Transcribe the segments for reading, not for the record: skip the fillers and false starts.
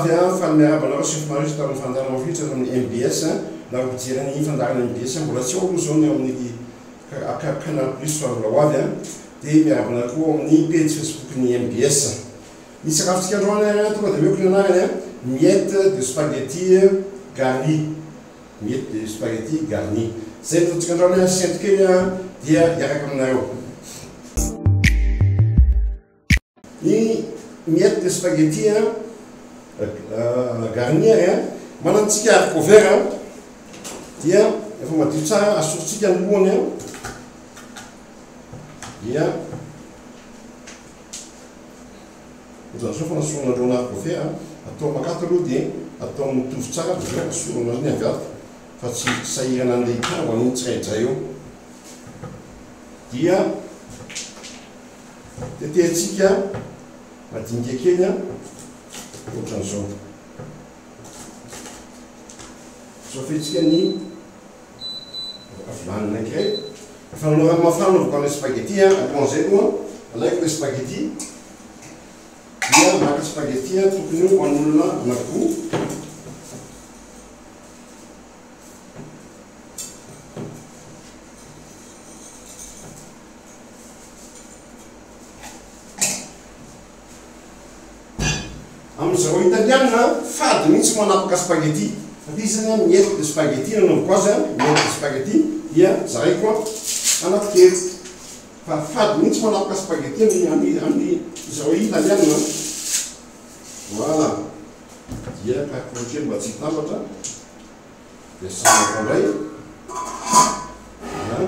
vavy a, faly miarahaba anareo sy finaritra tamin'ny fandaharana mafilotra eto amin'ny mbs nareo mpijery ny fandaharana mbs mbola tsy ao aloha izao ny ao amin'ny Canal Plus fa mbola ho avy a, dia miarahaba anareo koa ao amin'ny pejy Facebook ny mbs. Ny sakafontsika androany ary a, tonga dia omeko ny anarany a, miettes de spaghetti garni, miettes de spaghetti garni. Izay no ataontsika androany a, sento kely a, dia hiaraka aminareo. Ny miettes de spaghetti a, garni ary a, manantsika haricot vert a, dia efa madio tsara, asorintsika ny lohany a, dia ohatran'izao fanasorana lohana haricot vert a, atao makato aloha dia atao mitovy tsara dia avy eo asorana ny avy ato fa tsy sahirana an'ilay hitrango an'iny tsiraidray eo. Dia Tetehintsika madinika kely an, ohatran'izao. Sofentsika ny vilany anankiray. Efa nanao rano mafana anaovako an'ilay spaghetti an, alohan'izay aloha alaiko ilay spaghetti dia maka spaghetti an tokony ho an'olona anankiroa. Amin-dry zareo italiana, fady mihitsy manapaka spaghetti. Fa ity izany an, miettes de spaghetti no anaovako azy an, miettes de spaghetti dia zaraiko anaty kely. Fa fady mihitsy manapaka spaghetti amin'ny amin'ny amin'ny zareo italiana. Voilà. Dia karokarohy kely mba tsy hitambatra. Dia samy mifandray dia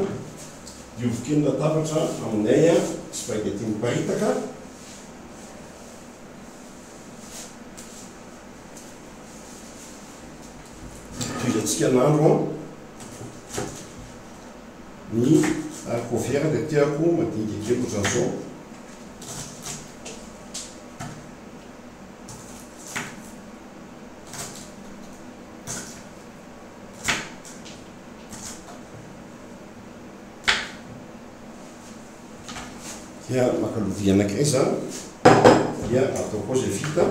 diovy kely ny latabatra aminay spaghetti miparitaka. Tohizantsika ny andro an. Ny haricot vert dia tiako madinika kely ohatran'izao. Dia maka lovia anankiray za dia ataoko ao izay vita.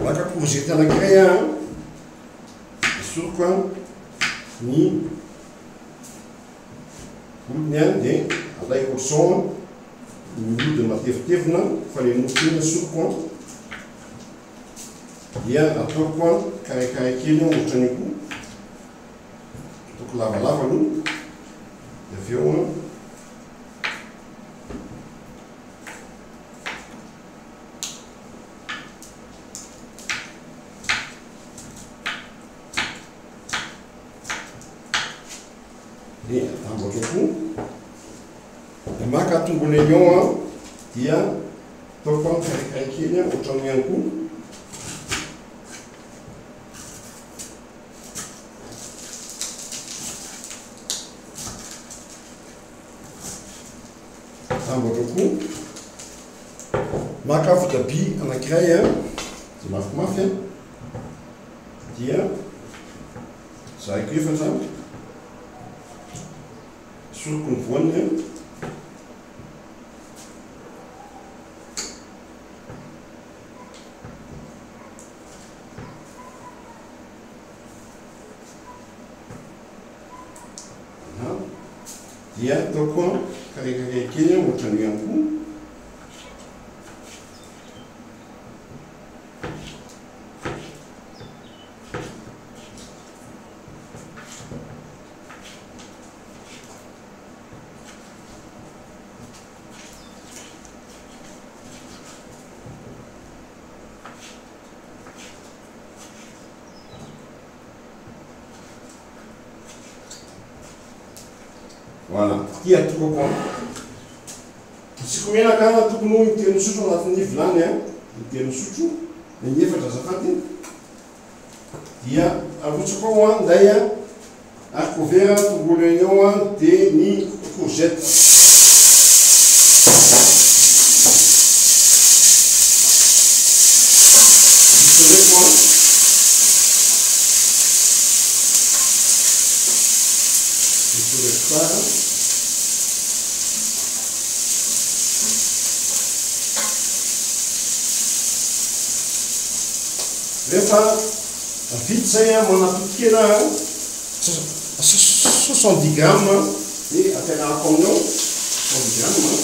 Maka courgette anankiray aho, esoriko an ny volony an dia alaiko ohatr'izao an. Ny hodiny matevitevina fa le nofo iny asoriko an dia ataoko an carré carré kely an ohatran'io koa ataoko lavalava aloha dia avy eo an dia atambatra koa. Dia maka tongolo oignon an, dia ataoko an carré carré kely an, ohatran'io ihany koa. Atambatra koa. Maka voatabia anankiray an, dia mafimafy an, dia zaraiko efatra. Esoriko ny voany an. Dia ataoko an carré carré kely an ohatran'io ihany koa. Voilà, ity atokako an. Asiako menaka tokony ho intelo misotro anatin'ny vilany an, intelo misotro, na inefatra azafady. Dia arotsaka ao an lay an haricot vert tongolo oignon an dia ny courgette. Misoreko an. Misoreko tsara. Rehefa vita izay an, manatody-kena an, 70 grammes dia ampiarahako aminy ao, 70 grammes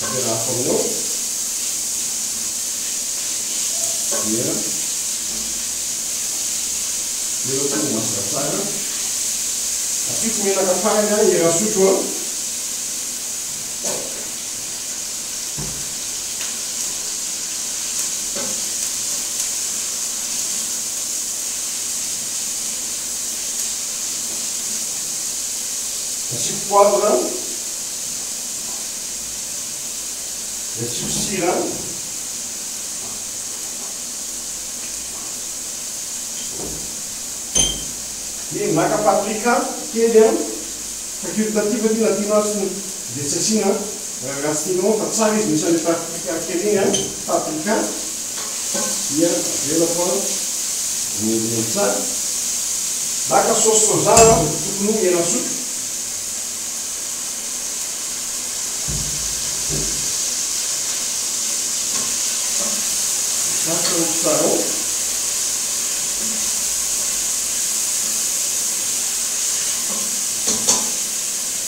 ampiarahako aminy ao, dia avelako ho masaka tsara, asiako menaka farany an, eran'ny sotro an. Asiako poivre, dia asiako sira. Dia maka paprika kely an, facultatif ity na tianao sy dia tsy asiana raha tsy tianao fa tsara izy misy an'io paprika kely iny an, paprika dia avelako an mendimendy tsara. Maka sauce soja an, tokony ho hena sotro. Sarotra ny tsara ao.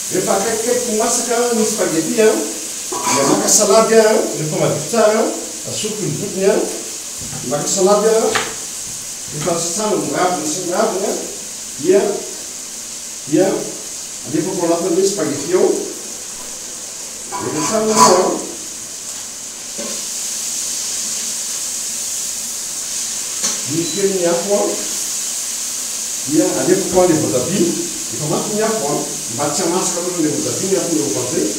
Rehefa akaikikaiky ho masaka ny spaghetti an, dia maka salady an, rehefa madio tsara an, asoriko ny vodiny an, maka salady an, rehefa sasana ny raviny sy ny raviny an, dia dia alefako ao anatin'ilay spaghetti ao. Rehefa tsara aloha an. Misy kely ny afo an. Dia alefako an ilay voatabia. Efa mafy ny afo an. Mba tsy hamasaka loatra ilay voatabia ny afo no eo an'izay.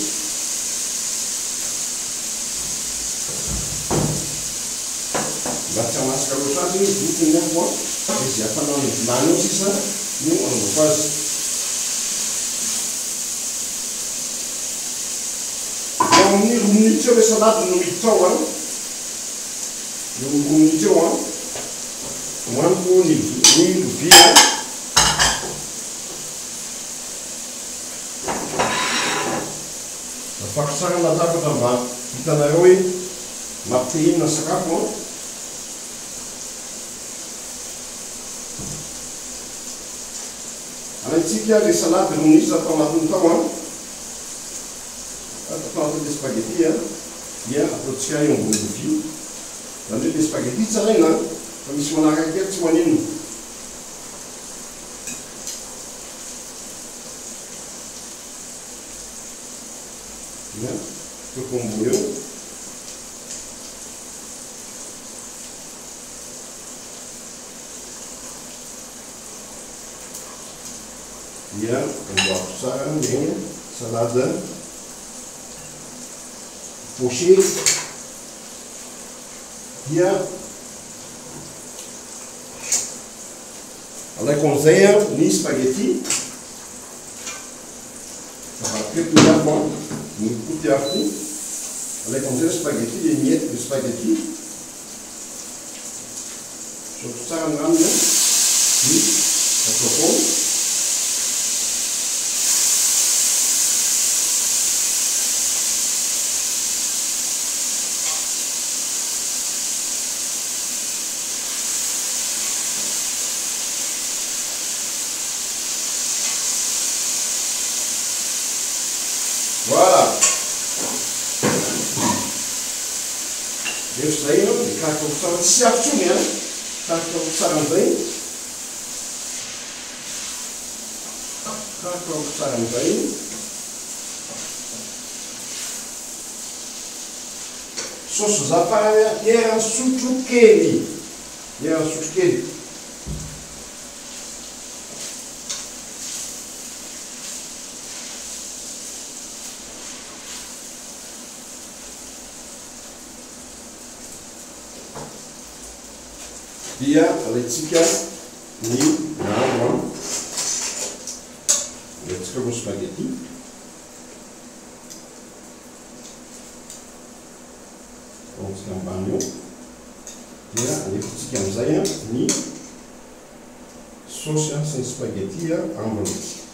Mba tsy hamasaka loatra azy, vita ny afo an. Dia izay hafanan'ny vilany eo sisa no anaovako azy. Eo amin'ny roa minitra eo ilay salade no miditra ao an. Eo amin'ny roa minitra eo an. Hohaniko ny ny lovia an. Afako tsara ny latabatra mba hitanareo hoe mampite inona ny sakafo an. Alaintsika ilay salade roa minitra tao anatiny tao an. Atao anatin'ilay spaghetti an, dia ataontsika eo ambony lovia. Izany hoe ilay spaghetti tsaraina an, fa misy manaraka kely tsy maninona. Dia ataoko eo ambony eo. Dia amboariko tsara ny salade pochée dia alaiko amin'izay ny spaghetti avadiko eto ny afo an, ny koa ty afo ty, alaiko amin'izay ny spaghetti, les miettes de spaghetti. Zao tsara ny ranony an, dia ataoko ao. Voilà. Rehefa izay ianao dia karokarohy tsara, tsy afo intsony an, karokarohy tsara amin'izay, karokarohy tsara amin'izay, saosy zafarany eran'ny sotro kely, eran'ny sotro kely. Dia alaintsika ny rano an, alaintsika aloha ny spaghetti. Ataontsika ambany eo. Dia alefantsika amin'izay an ny saosy sy ny spaghetti ambiny.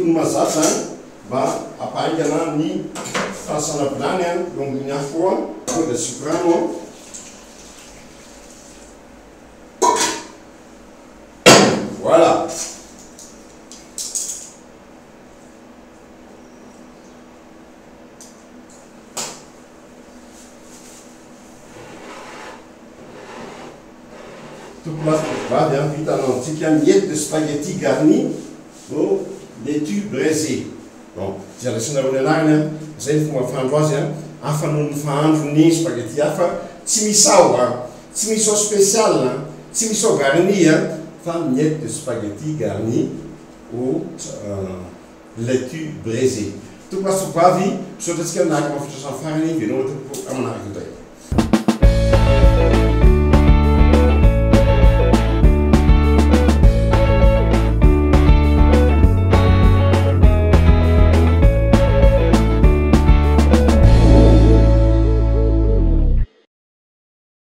Toy ny mahazatra, mba hampahaingana ny fanasana vilany eo ambony afo eo, tonga dia asiako rano. Voilà. Tompolahy sy tompovavy an, vita antsika miettes de spaghetti garni au laitue braisée. Bon, izay andraisanareo ny anarany an, izay ny fomba fahandro azy an, hafa noho ny fahandro ny spaghetti hafa, tsy misy sao an, tsy misy sauce spéciale an, tsy misy sao garni an, fa miettes de spaghetti garni au laitue braisée. Tompolahy sy tompovavy, misaotra antsika nanaraka mahafinaritra hatramin'ny farany, veloma tompoko amin'ny manaraka indray.